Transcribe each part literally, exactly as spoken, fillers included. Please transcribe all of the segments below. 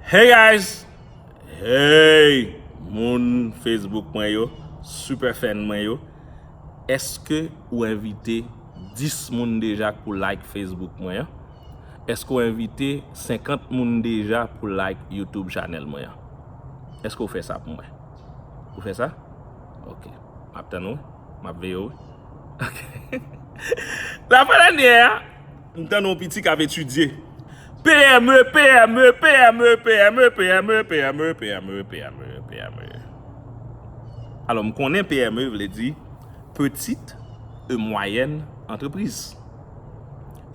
Hey guys! Hey! Moun Facebook mwen yo, super fan mwen yo, èske ou envite dis moun deja pou like Facebook mwen an? Èske ou envite senkant moun deja pou like YouTube channel mwen an? Èske ou fè sa pou mwen? Ou fè sa? Ok. M ap tann ou. M ap veye ou. Ok. Lafwa dènyè a, m tann yon piti k ap etidye. P M E, P M E, P M E, P M E, P M E, P M E, P M E, P M E, P M E. Alò, m konnen P M E vle di petite et moyenne entreprise.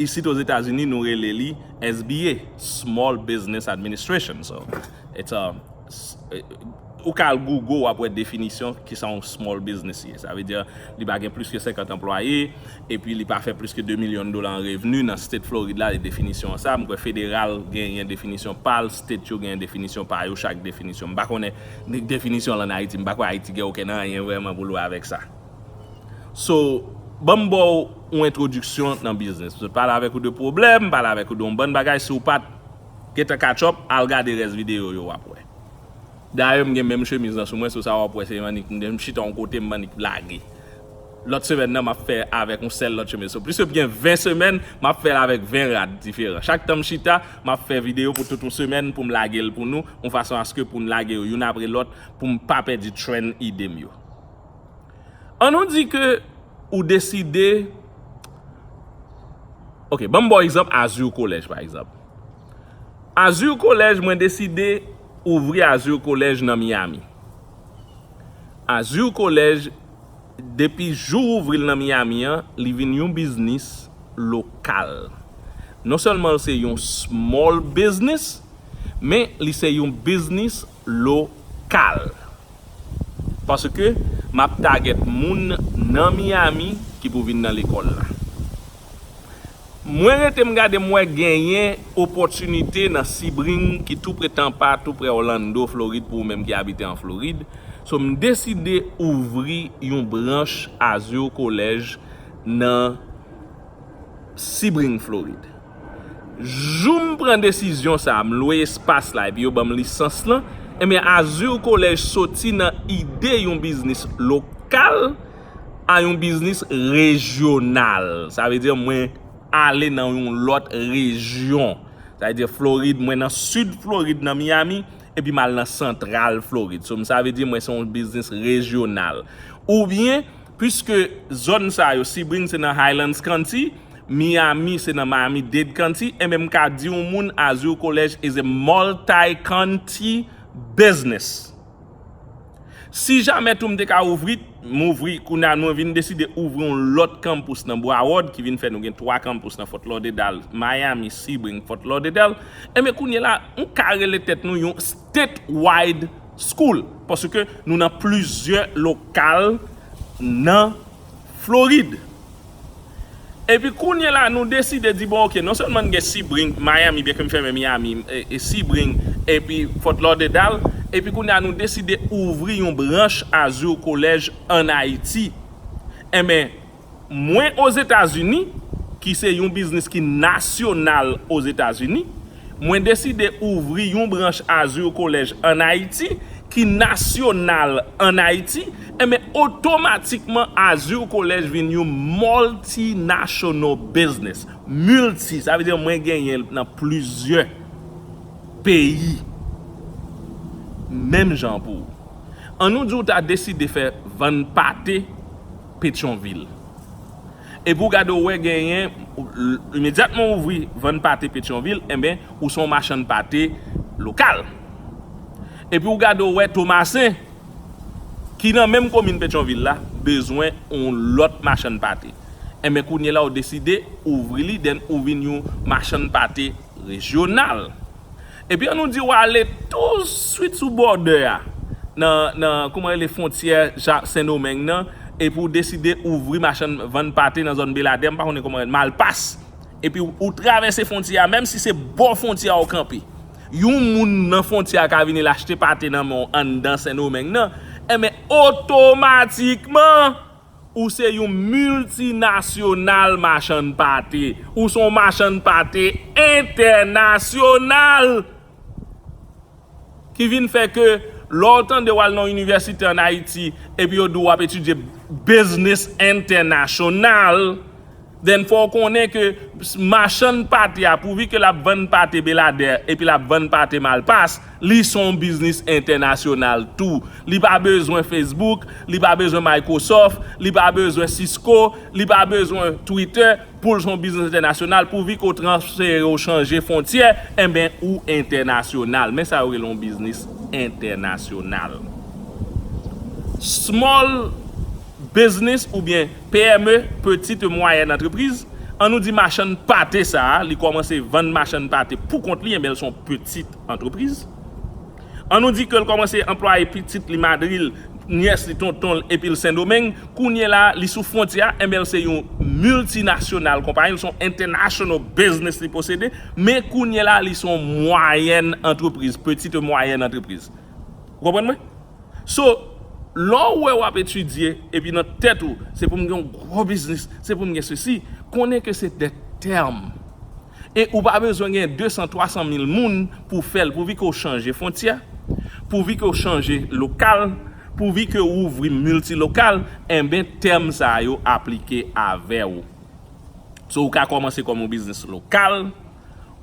Isit Ozetazini, nou rele li S B A, Small Business Administration. So, it's a, s- eh, ou ka al Google, w ap wè definisyon ki sa yon small business ye. Sa vle di, li pa gen plis ke senkant anplwaye, epi li pa fè plis ke de milyon dola an revni nan state Florid la, e definisyon an sa. M kwè federal genyen definisyon pa l, state yo genyen definisyon pa yo, chak definisyon. M pa konnen definisyon l ann Ayiti, m pa kwè Ayiti gen okenn anyen vrèman pou l wè avèk sa. So, ban m ba w yon entwodiksyon nan biznis. M sot pale avèk ou de pwoblèm, m pale avèk ou de yon bann bagay. Si w pa t gentan catch up, al gade rès videyo yo, w ap wè. Dayè, m gen menm chemiz lan sou mwen, sou sa w ap wè, se m annik, m chita yon kote, m annik lage. Lòt semèn nan, m ap fè avèk yon sèl lòt chemiz. So, pliske m gen ven semèn, m ap fè l avèk ven rad diferan. Chak tan m chita, m ap fè videyo pou tout yon semèn pou m lage l pou nou, yon fason aske pou n lage yo youn apre lòt, pou m pa pèdi trend ide m yo. An nou di ke ou deside, ok, ban m ba w egzanp Azur College, pa egzanp. Azur College, mwen deside ouvri Azur College nan Miami. Azur College, depi jou ouvri l nan Miami an, li vin yon biznis lokal. Non sèlman l se yon small business, men li se yon biznis lokal. Paske m ap target moun nan Miami ki pou vin nan lekòl la. Mwen rete m gade, m wè genyen opòtinite nan Sebring ki tou pre Tampa, tou pre Orlando, Florid, pou ou menm ki abite an Florid. So, m deside ouvri yon branch Azur College nan Sebring, Florid. Jou m pran desizyon sa, m lwe espas la epi yo ban m lisans lan, ebyen Azur College soti nan ide yon biznis lokal a yon biznis rejyonal. Sa vle di mwen ale nan yon lòt rejyon. Sa vle di Florid, mwen nan sid Florid nan Miami, epi m al nan santral Florid. So, sa vle di mwen se yon biznis rejyonal. Oubyen, piske zòn sa yo, Sebring se nan Highlands County, Miami se nan Miami-Dade County, enben m ka di yon moun Azur College is a multi-county business. Si jamè tou m te ka ouvri, m ouvri, kounye a nou vin deside ouvri yon lòt kanpous nan Broward, ki vin fè nou gen twa kanpous nan Fort Lauderdale, Miami, Sebring, Fort Lauderdale, enben kounye la, nou ka rele tèt nou yon statewide school, paske nou nan plizyè lokal nan Florid. Epi kounye la, nou deside di, bon, ok, non sèlman n gen Sebring, Miami, byenke m fèmen Miami, e, e Sebring, epi Fort Lauderdale, epi kounye a, nou deside ouvri yon branch Azur College ann Ayiti. Enben, mwen Ozetazini, ki se yon biznis ki nasyonal Ozetazini, mwen deside ouvri yon branch Azur College ann Ayiti, ki nasyonal ann Ayiti, enben, otomatikman, Azur College vin yon multinational business. Milti, sa vle di mwen genyen l nan plizyè peyi. Menm jan pou ou. An nou di w ta deside fè vann pate Petyonvil. Epi w gade w wè genyen, imedyatman w ouvri vann pate Petyonvil, enben, ou se yon machann pate lokal. Epi w gade w wè Tomasen, ki nan menm komin Petyonvil la, bezwen yon lòt machann pate. Enben, kounye la, w deside ouvri li, then ou vin yon machann pate rejyonal. Epi an nou di w ale touswit sou bòdè a, nan, nan, kòman rele, fwontyè Ja-, Sendomeng nan, epi w deside ouvri machann vann pate nan zòn Beladè, m pa konnen kòman rele, Malpas. Epi w, ou travèse fwontyè a, menm si se bò fwontyè a w kanpe, yon moun nan fwontyè a ka vini l achte pate nan men w anndan Sendomeng nan, enben, otomatikman, ou se yon miltinasyonal machann pate. Ou se yon machann pate entènasyonal. ki vin fè ke lè w tande w al nan yon inivèsite ann Ayiti, epi yo di w w ap etidye biznis entènasyonal, then fò w konnen ke machann pate a, pouvi ke l ap vann pate Beladè epi l ap vann pate Malpas, li se yon biznis entènasyonal tou. Li pa bezwen Facebook, li pa bezwen Microsoft, li pa bezwen Cisco, li pa bezwen Twitter, pou l se yon biznis entènasyonal, pouvi ke w transfere, w chanje fwontyè, enben, ou entènasyonal. Men sa yo rele yon biznis entènasyonal. Small business oubyen P M E, petite et moyenne entreprise, ann nou di machann pate sa a, li kòmanse vann machann pate pou kont li, enben, l se yon petite entreprise. Ann nou di ke l kòmanse anplwaye pitit li, madri l, nyès li, tonton l, epi l Sendomeng. Kounye la, li sou fwontyè a, enben, l se yon miltinasyonal konpayi, l se yon international business li posede, men kounye la, li se yon mwayèn antrepriz, petite et moyenne entreprise. Ou konprann mwen? So, lè w wè w ap etidye, epi nan tèt ou, se pou m gen yon gwo biznis, se pou m gen sesi, konnen ke se de tèm. E ou pa bezwen gen de san, twa san mil moun pou fè l, pouvi ke w chanje fwontyè, pouvi ke w chanje lokal, pouvi ke w ouvri miltilokal, enben, tèm sa yo aplike avè w. So, ou ka kòmanse kòm yon biznis lokal,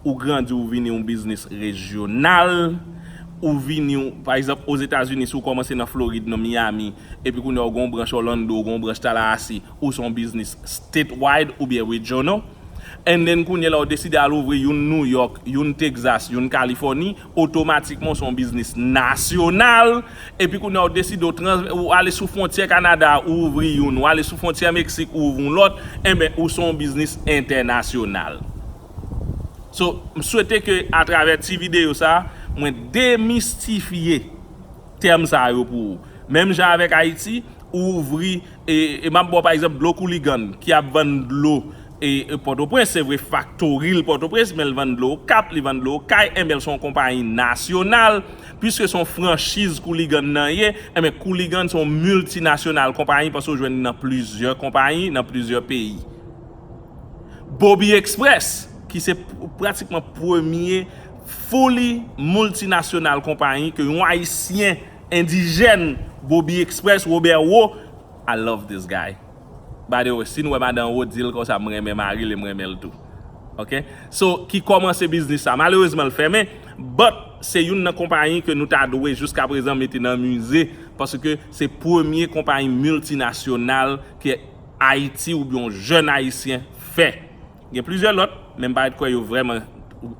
ou grandi, ou vini yon biznis rejyonal, ou vini, yon, pa egzanp, Ozetazini, si w kòmanse nan Florid, nan Miami, epi kounye a w gen yon branch Orlando, w gen yon branch Tallahassee, ou se yon biznis statewide oubyen regional. And then, kounye la, w deside al ouvri youn New York, youn Texas, youn Californie, otomatikman, w se yon biznis nasyonal. Epi, kounye a, w deside w trans-, w ale sou fwontyè Kanada, ou ouvri youn, w ale sou fwontyè Meksik, ou ouvri yon lòt, enben, ou se yon biznis entènasyonal. So, m swete ke atravè ti videyo sa, mwen demistifye tèm sa yo pou ou. Menm jan avèk Ayiti, ou ouvri, e, e m ap ba w pa egzanp dlo Kouligann ki ap vann dlo e, e Pòtoprens, se vre faktori l Pòtoprens, men l vann dlo Okap, li vann dlo Okay, enben l se yon konpayi nasyonal, piske se yon franchiz Kouligann nan ye, enben Kouligann se yon miltinasyonal konpayi paske w jwenn li nan plizyè konpayi, nan plizyè peyi. Bobby Express, ki se pr-, pratikman premye fully multinational konpayi ke yon Ayisyen endijèn, Bobby Express, Robert Wo, I love this guy. By the way, si n wè madan Wo di l konsa, m renmen mari l e m renmen l tou. Ok? So, ki kòmanse biznis sa. Malerezman, l fèmen, but se youn nan konpayi ke nou ta dwe jiskaprezan mete nan mize, paske se premye konpayi miltinasyonal ke Ayiti oubyen yon jèn Ayisyen fè. Gen plizyè lòt, men m pa ret kwè yo vrèman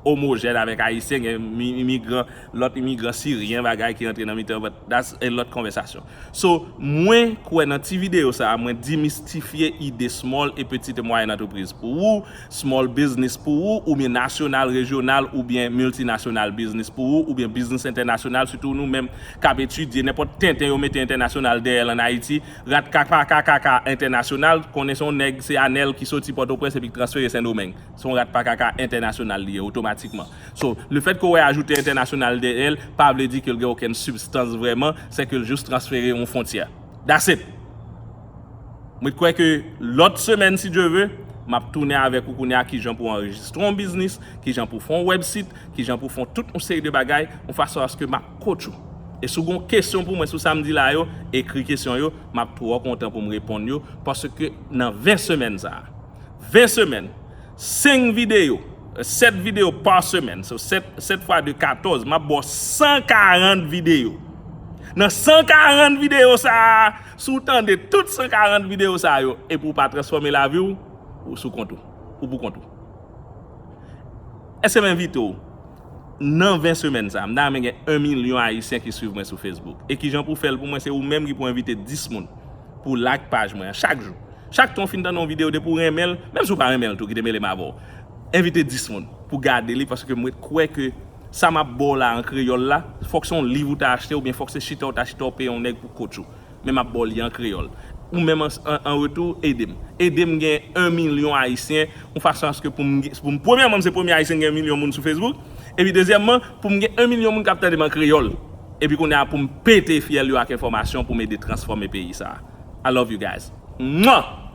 omojèn avèk Ayisyen. Gen mi-, imigran, lòt imigran siryen, bagay ki rantre nan mitan, but that's a lòt konvèsasyon. So, mwen kwè nan ti videyo sa a, mwen demistifye ide small e petite et moyenne entreprise pou ou, small business pou ou, oubyen nasyonal, rejyonal, oubyen miltinasyonal business pou ou, oubyen biznis entènasyonal, sitou nou menm k ap etidye nenpòt tenten yo mete entènasyonal dèyè l ann Ayiti, rat kaka kaka kaka entènasyonal, konnen se yon nèg, se Anèl ki soti Pòtoprens epi k transfere Sendomeng. Se yon rat pa kaka entènasyonal li ye otomatikman. So, lefètke w wè ajoute entènasyonal dèyè l, pa vle di ke l gen okenn sibstans vrèman, se ke l jis transfere yon fwontyè. That's it. Mwen kwè ke lòt semèn, si Dye ve, m ap tounen avèk ou kounye a kijan pou w anrejistre yon biznis, kijan pou w fè yon wèbsit, kijan pou w fè yon tout yon seri de bagay, yon fason aske m ap coach ou. E si w gen yon kesyon pou mwen sou sa m di la yo, ekri kesyon yo, m ap twò kontan pou m reponn yo, paske nan ven semèn sa a, ven semèn, senk videyo, sèt videyo pa semèn, so sèt, sèt fwa de katòz, m ap ba w san karant videyo. Nan san karant videyo sa a, si w tande tout san karant videyo sa yo, epi w pa transfòme lavi w, ou sou kont ou. Ou pou kont ou. Èske m envite w? Nan ven semèn sa a, m ta renmen gen yon milyon Ayisyen ki swiv mwen sou Facebook. E kijan pou w fè l pou mwen, se ou menm ki pou envite dis moun pou like paj mwen an chak jou. Chak tan w fin tande yon videyo, depi w renmen l, menm si w pa renmen l tou, kite mele m avè w. Envite dis moun pou gade li, paske mwen kwè ke sa m ap ba w la an kreyòl la, fòk se yon liv ou ta achte, oubyen fòk se chita w ta chita w peye yon nèg pou coach ou. Men m ap ba w li an kreyòl. Ou menm an, an, an retou, ede m. Ede m gen yon milyon Ayisyen, yon fason aske pou m, pou m, premyèman, m se premye Ayisyen ki gen yon milyon moun sou Facebook. Epi dezyèmman, pou m gen yon milyon moun k ap tande m an kreyòl. Epi kounye a, pou m pete fyèl yo ak enfòmasyon pou m ede transfòme peyi sa a. I love you guys. Mwah!